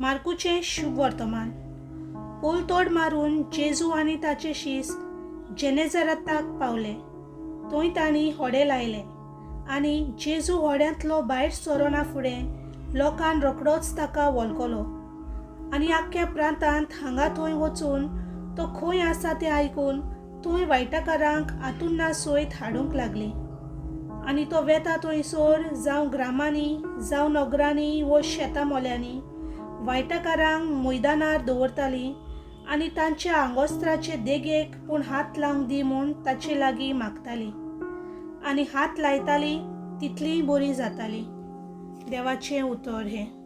मार्कूचें शुभ वर्तमान. पोलतोड मारून जेजू आनी ताचे शीस जेनेझराताक पावले. थंय तांणी होडें लायलें आनी जेजू होड्यांतलो भायर सरना फुडें लोकान रोखडोच ताका वळखलो आनी आख्ख्या प्रांतांत हांगा थंय वचून तो खंय आसा तें आयकून थंय वायटाकारांक आतुन्ना सयत हाडूंक लागली. आनी तो वेता थंयसर, जावं ग्रामांनी, जावं नगरांनी वो शेतां मोल्यांनी, वायटाकारांक मैदानार दवरताली आनी तांच्या आंगोस्त्राचे देगेक पूण हात लावंक दी म्हूण ताचे लागीं मागताली आनी हात लायताली तितलीय बरी जाताली. देवाचें उतर हें.